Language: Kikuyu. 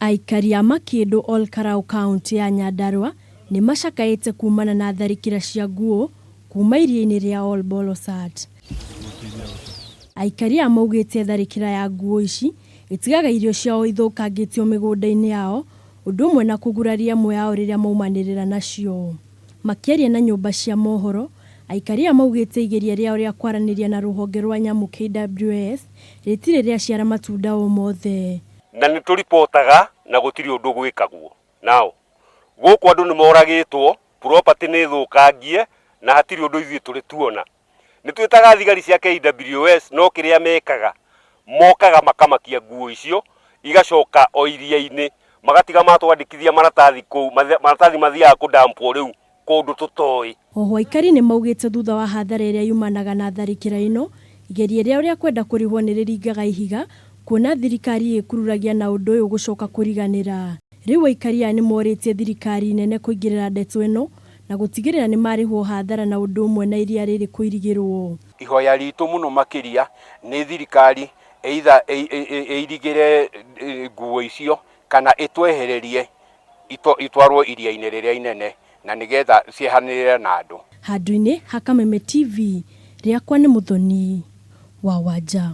Aikari a Makĩndũ Ol Kalou kauntĩ ya Nyandarua nĩ macakaĩte kumana na tharĩkĩra cia nguũ kuma iria-inĩ rĩa Ol Bolosat. Aikari aya maugĩte tharĩkĩra ya nguũ ici ĩtigaga irio ciao ithũkangĩtio mĩgũnda-inĩ yao ũndũ ũmwe na kũguraria amwe ao rĩrĩa maumanĩrĩra nacio. Makĩaria na nyũmba cia mohoro, aikari aya maugĩte igeria rĩao rĩa kwaranĩria na rũhonge rwa nyamũ KWS rĩtirĩ rĩaciara matunda o mothe. Na nĩ tũripotaga na gũtirĩ ũndũ gwĩkagwo. Now, gũkũ andũ nĩ moragĩtwo, property nĩ thũkangie na hatirĩ ũndũ ithuĩ tũrĩ tuona. Nĩ twĩtaga thigari cia KWS no kĩrĩa mekaga, mokaga makamakia nguo icio, igacoka o iria-inĩ, magatiga matwandĩkithia maratathi kũu, maratathi mathiaga kũdampwo rĩu kũndũ tũtoĩ. Oho aikari nĩ maugĩte thutha wa hathara ĩrĩa yumanaga na tharĩkĩra ĩno, igeria rĩao rĩa kwenda kũrĩhwo nĩ rĩringaga ihiga kuona thirikari ĩkururagia na ũndũ ũyũ gũcoka kũriganĩra. Rĩu aikari aya nĩ morĩtie thirikari nene kũingĩrĩra ndeto ĩno na gũtigĩrĩra nĩ marĩhwo hathara na ũndũ ũmwe na iria rĩrĩ kũirigĩrwo. Ihoya ritũ mũno makĩria nĩ thirikari either ĩirigĩre nguo icio kana ĩtwehererie itwarwo iria-inĩ rĩrĩa inene na nĩgetha ciehanĩrĩre na andũ. Handũ-inĩ ha Kameme TV, rĩakwa nĩ Mũthoni wa Wanja.